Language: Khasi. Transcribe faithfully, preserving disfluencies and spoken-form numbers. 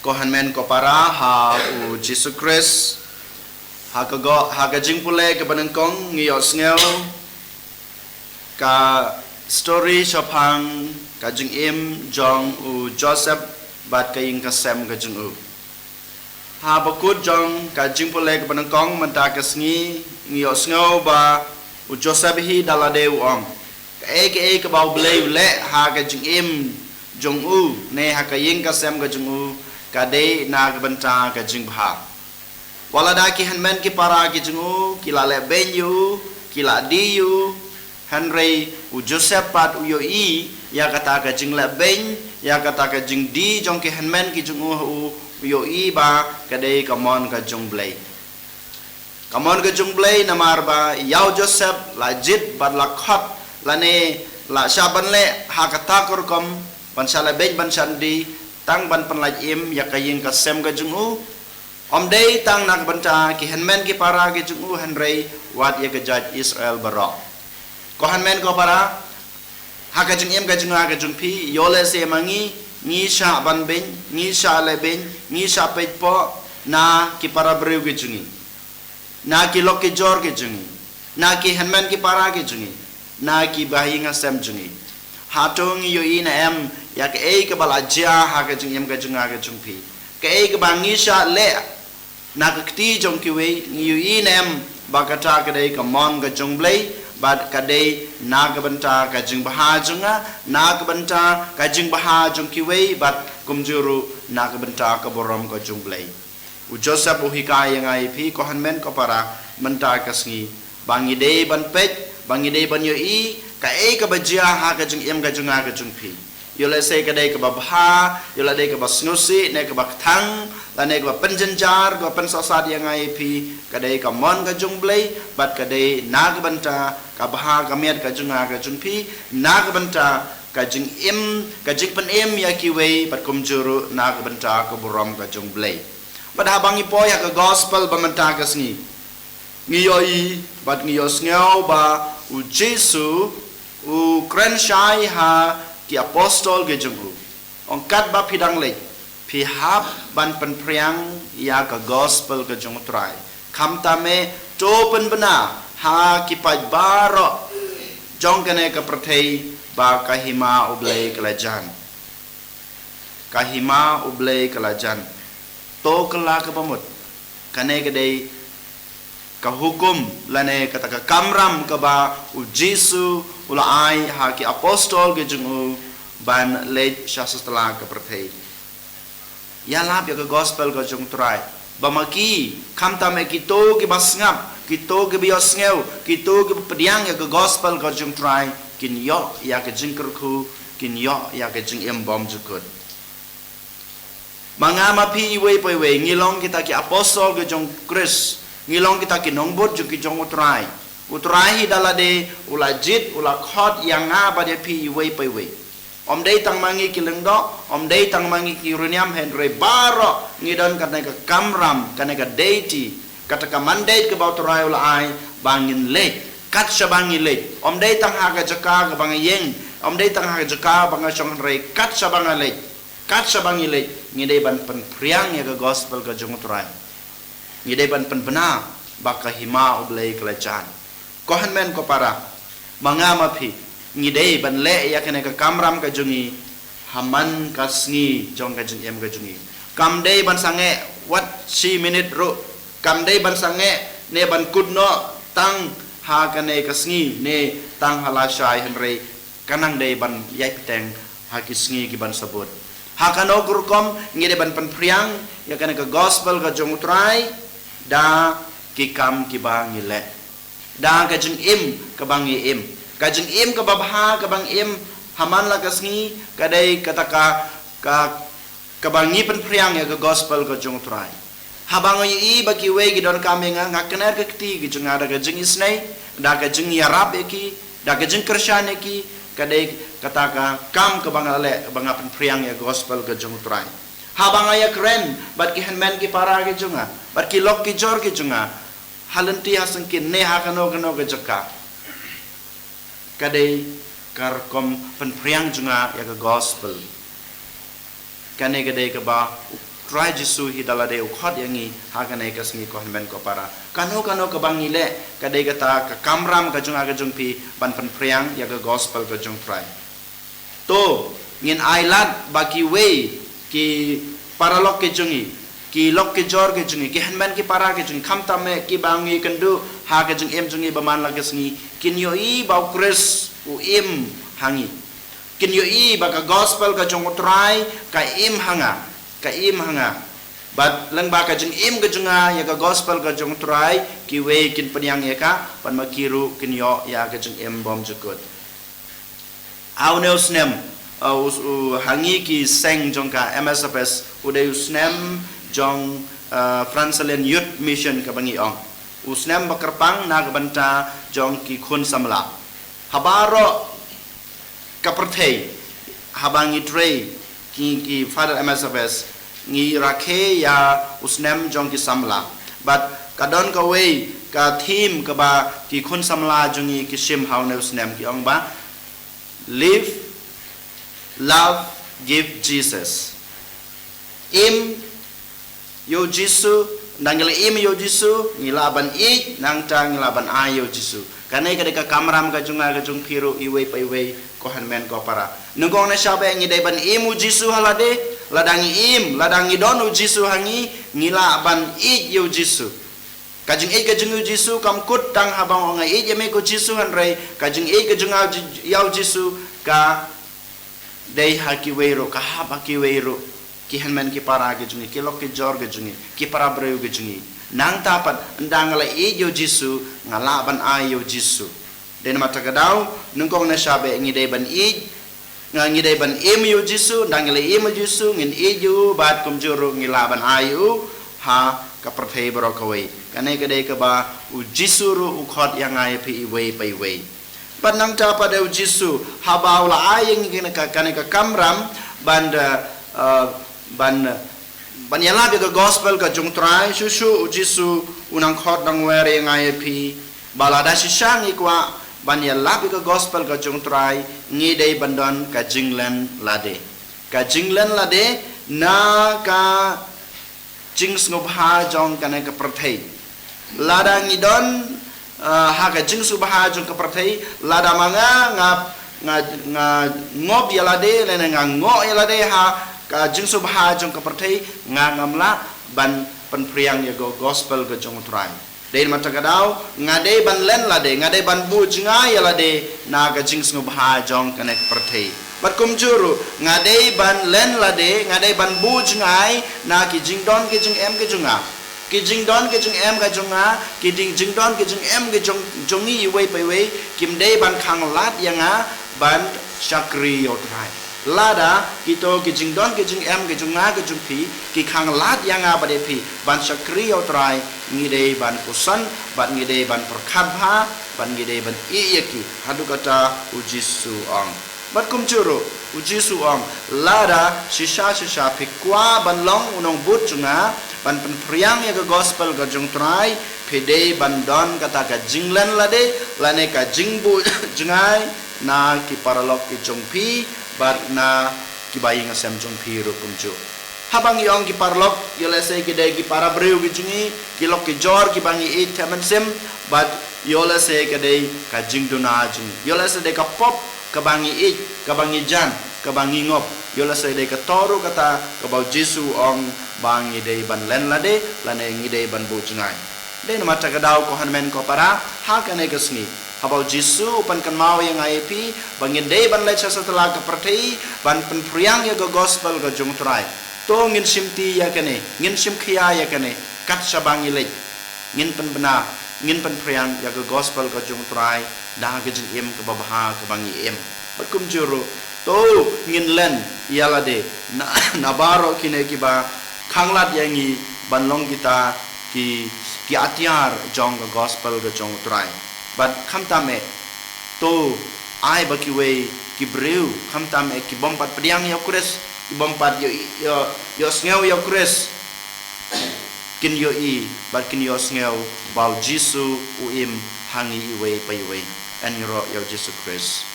Ko hynmen ko para ha u Jisu Khrist, ha ka go, ha ka jingpule kaba nyngkong ngi ïohsngew ka story shaphang ka jingim jong u Joseph bad ka ïing ka sem ka jong u. Ha bakut jong ka jingpule kaba nyngkong mynta ka sngi ngi ïohsngew ba u Joseph hi da lade u ong, kaei kaei kaba U Blei u leh ha ka jingim jong u ne ha ka ïing ka sem ka jong u, ka dei na ka bynta ka jingbha. Wat lada ki hynmen ki para ki jong u ki la leh beiñ ïa u, ki la die ïa u, hynrei u Joseph pat u ïohi ïa kata ka jingleh beiñ, ïa kata ka jingdie jong ki hynmen ki jong u ha u, u ïohi ba ka dei ka mon ka jong U Blei. Ka mon ka jong U Blei namar ba ïa u Joseph la jied bad la khot lane la shah ban leh ha kata ka rukom, ban shah leh beiñ ban shah die, tang ban pynlait im ïa ka ïing ka sem ka jong u. Ym dei tang na ka bynta ki hynmen ki para ki jong u hynrei wat ïa ka jait Israel baroh. Ko hynmen ko para, ha ka jingim ka jong nga ka jong phi, ïoh lehse ma ngi, ngi shah ban beiñ, ngi shah leh beiñ, ngi shah peit poh na ki para briew ki jong ngi, na ki lok ki jor ki jong ngi, na ki hynmen ki para ki jong ngi, na ki bahaïing hasem jong ngi. Hato ngi ïohi ne em ïa kaei kaba la jia ha ka jingim ka jong nga ka jong phi? Kaei kaba ngi shah leh na ka kti jong kiwei, ngi ïohi ne em ba kata ka dei ka mon ka jong U Blei bad ka dei na ka bynta ka jingbha jong nga, na ka bynta ka jingbha jong kiwei bad kumjuh ruh na ka bynta ka burom ka jong U Blei? U Joseph u hikai ïa nga ïa phi, ko hynmen ko para, mynta ka sngi, ba ngi dei ban peit, ba ngi dei ban ïohi kaei kaba jia ha ka jingim ka jong nga ka jong phi. Ïoh lehse ka dei kaba bha, ïoh lehse ka dei kaba sngewsih ne kaba kthang, lane kaba pynjynjar, kaba pynsahsat ïa nga ïa phi, ka dei ka mon ka jong U Blei bad ka dei na ka bynta ka bha ka miat ka jong nga ka jong phi, na ka bynta ka jingim, ka jingpynim ïa kiwei bad kumjuh ruh na ka bynta ka burom ka jong U Blei. Bad haba ngi poi ha ka gospel ba mynta ka sngi, ngi ïohi bad ngi ïohsngew ba u Jisu u kren shai ha ki apostol ki jong u. Ong katba phi dang leit, phi hap ban pynphriang ïa ka gospel ka jong u Trai. Khamtam eh to pynbna ha ki paid baroh jong kane ka pyrthei ba ka hima U Blei ka la jan. Ka hima U Blei ka la jan. To kylla kaba mut. Kane ka dei ka hukum lane kata ka kamram kaba u Jisu u la ai ha ki apostol ki jong u ban leit sha satlak ka pyrthei. Ïalap ïa ka gospel ka jong u Trai. Ba ma ki, khamtam eh kito kiba sngap, kito kiba ïohsngew, kito kiba pdiang ïa ka gospel ka jong u Trai, kin ïoh ïa ka jingkyrkhu, kin ïoh ïa ka jingim bymjukut. Ma nga ma phi iwei pa iwei, ngi long kita ki apostol ka jong u Khrist, ngi long kita ki nongbud jong ki jong u Trai. U Trai hi da lade, u la jied, u la khot ïa nga bad ïa phi iwei pa iwei. Ym dei tang ma ngi ki lyngdoh, ym dei tang ma ngi ki riewniam, hynrei baroh ngi don kane ka kamram, kane ka deity, kata ka mandate kaba u Trai u la ai, ba ngin leit, kat shaba ngi leit. Ym dei tang ha ka jaka kaba nga ïeng, ym dei tang ha ka jaka ba nga shong, hynrei kat shaba nga leit, kat shaba ngi leit, ngi dei ban pynphriang ïa ka gospel ka jong u Trai. Ngi dei ban pynbna ba ka hima U Blei ka la jan. Ko hynmen ko para, ma nga ma phi, ngi dei ban leh ïa kane ka kamram ka jong ngi ha man ka sngi jong ka jingim ka jong ngi. Kam dei ban sangeh wat shi minit ruh, kam dei ban sangeh ne ban kut noh tang ha kane ka sngi ne tang ha lashai, hynrei ka nang dei ban ïai bteng ha ki sngi ki ban sa bud. Ha kano ka rukom ngi dei ban pynphriang ïa kane ka gospel ka jong u Trai da ki kam kiba ngi leh, da ka jingim kaba ngi im, ka jingim kaba bha kaba ngi im ha man la ka sngi, ka dei kata ka, ka kaba ngi pynphriang ïa ka gospel ka jong u Trai. Haba nga ïohi ba kiwei ki donkam ïa nga, nga kner ka kti ki jong nga da ka jingisynei, da ka jingïarap ïa ki, da ka jingkyrshan ïa ki, ka dei kata ka kam kaba nga leh ba nga pynphriang ïa ka gospel ka jong u Trai. Haba nga ïakren bad ki hynmen ki para ki jong nga, bad ki lok ki jor ki jong nga, ha lynti ha syngkien ne ha kano kano ka jaka, ka dei ka rukom pynphriang jong nga ïa ka gospel. Kane ka dei kaba u, Trai Jisu hi da lade u khot ïa ngi ha kane ka sngi, ko hynmen ko para. Kano kano kaba ngi leh ka dei kata ka kamram ka jong nga ka jong phi ban pynphriang ïa ka gospel ka jong u Trai. To, ngin ai lad ba kiwei ki paralok ki jong ngi, ki lok ki jor ki jong ngi, ki hynmen ki para ki jong ngi, khamtam eh kiba ngi kynduh ha ka jingim jong ngi ba man la ka sngi, kin ïohi ba u Khrist u im ha ngi. Kin ïohi ba ka gospel ka jong u Trai ka im ha nga, ka im ha nga. Bad lyngba ka jingim ka jong nga ïa ka gospel ka jong u Trai, kiwei kin pdiang ïa ka, bad ma ki ruh kin ïoh ïa ka jingim bymjukut. Ha une u snem, uh, u, u, ha ngi ki seng jong ka M S F S, u dei u snem jong, uh, Franciscan Youth Mission kaba ngi ong. U snem ba kyrpang na ka bynta jong ki khun samla. Ha baroh ka pyrthei, haba ngi trei, ki, ki Father M S F S, ngi rakhe ïa u snem jong ki samla. Bad ka don kawei ka theme kaba ki khun samla jong ngi ki shim ha une u snem, ki ong ba, "Live, love, give Jesus." Im ïa u Jisu, nang ngi la im ïa u Jisu, ngi lah ban ïeit, nangta ngi lah ban ai ïa u Jisu. Kane ka dei ka kamram ka jong nga ka jong phi ruh, iwei pa iwei, ko hynmen ko para. Nyngkong na shaba ngi dei ban im u Jisu ha lade, lada ngi im, lada ngi don u Jisu ha ngi, ngi lah ban ïeit ïa u Jisu. Ka jingïeit ka jong u Jisu kam kut tang haba nga ong nga ïeit ïa me ko Jisu, hynrei ka jingïeit ka jong nga ïa u Jisu ka dei ha kiwei ruh, ka hap ha kiwei ruh, ki hynmen ki para ki jong ngi, ki lok ki jor ki jong ngi, ki para briew ki jong ngi. Nangta pat, ynda nga la ïeit ïa u Jisu, nga lah ban ai ïa u Jisu. Dei namar kata ka daw, nyngkong na shaba ngi dei ban ïeit, nga ngi dei ban im ïa u Jisu, ynda ngi la im ïa u Jisu, ngin ïeit ïa u, bad kumjuh ruh ngi lah ban ai ïa u ha ka pyrthei baroh kawei. Kane ka dei kaba u Jisu ruh u khot ïa nga ïa phi iwei pa iwei. Bad nangta pat u Jisu, haba u la ai ïa ngi kane ka, kane ka kamram, ban da, uh, ban, ban ïalap ïa ka gospel ka jong u Trai, shuh shuh u Jisu u nang khot nang wer ïa nga ïa phi, ba lada shisha ngi kwah ban ïalap ïa ka gospel ka jong u Trai, ngi dei ban don ka jinglen lade. Ka jinglen lade na ka jingsngewbha jong kane ka pyrthei. Lada ngi don, uh, ha ka jingsngewbha jong ka pyrthei, lada ma nga, nga, nga, nga ngop ïa lade, lane nga ngoh ïa lade ha ka jingsngewbha jong ka pyrthei, nga ngam lah ban pynphriang ïa ka gospel ka jong u Trai. Dei namar kata ka daw, nga dei ban len lade, nga dei ban buh jngai ïa lade na ka jingsngewbha jong kane ka pyrthei. Bad kumjuh ruh, nga dei ban len lade, nga dei ban buh jngai na ki jingdon ki jingem ki jong nga. Ki jingdon ki jingem ki jong nga, ki ding jingdon ki jingem ki jong, jong ngi iwei pa iwei, kim dei ban khanglad ïa nga ban shakri ïa u Trai. Lada kito ki jingdon ki jingem ki jong nga ki jong phi ki khanglad ïa nga bad ïa phi ban shakri ïa u Trai, ngi dei ban puson, bad ngi dei ban pyrkhat bha, bad ngi dei ban ïeit ïa ki, haduh katta u Jisu u ong. Bad kumjuh ruh u Jisu u ong, lada shisha shisha phi kwah ban long u nongbud jong nga, ban pynphriang ïa ka gospel ka jong u Trai, phi dei ban don kata ka jinglen lade, lane ka jingbuh jngai na ki paralok ki jong phi, bad na ki ba ïing sem jong phi ruh kumjuh. Haba ngi ong ki paralok, ïoh lehse ki dei ki para briew ki jong ngi, ki lok ki jor kiba ngi ïeit thep mynsiem, bad ïoh lehse ka dei ka jingduna jong ngi. Ïoh lehse dei ka pop kaba ngi ïeit, kaba ngi jan, kaba ngi ngop. Ïoh lehse dei kato ruh kata kaba u Jisu u ong ba ngi dei ban len lade, lane ngi dei ban buh jngai. Dei namar kata ka daw ko hynmen ko para, ha kane ka sngi, haba u Jisu u pynkynmaw ïa nga ïa phi ba ngin dei ban leit sha satlak ka pyrthei ban pynphriang ïa ka gospel ka jong u Trai. To ngin shimti ïa kane, ngin shim khia ïa kane, kat shaba ngi leit, ngin pynbna, ngin pynphriang ïa ka gospel ka jong u Trai da ka jingim kaba bha kaba ngi im. Bad kumjuh ruh, to ngin len ïa lade na, na baroh kine kiba khanglad ïa ngi ban long kita ki, ki atiar jong ka gospel ka jong u Trai. Bad khamtam eh, to ai ba kiwei ki briew, khamtam eh ki bym pat pdiang ïa u Khrist, ki bym pat ïoh, ïoh, ïohsngew ïa u Khrist, kin ïohi bad kin ïohsngew ba u Jisu u im ha ngi iwei pa iwei. Yn ïaroh ïa u Jisu Khrist.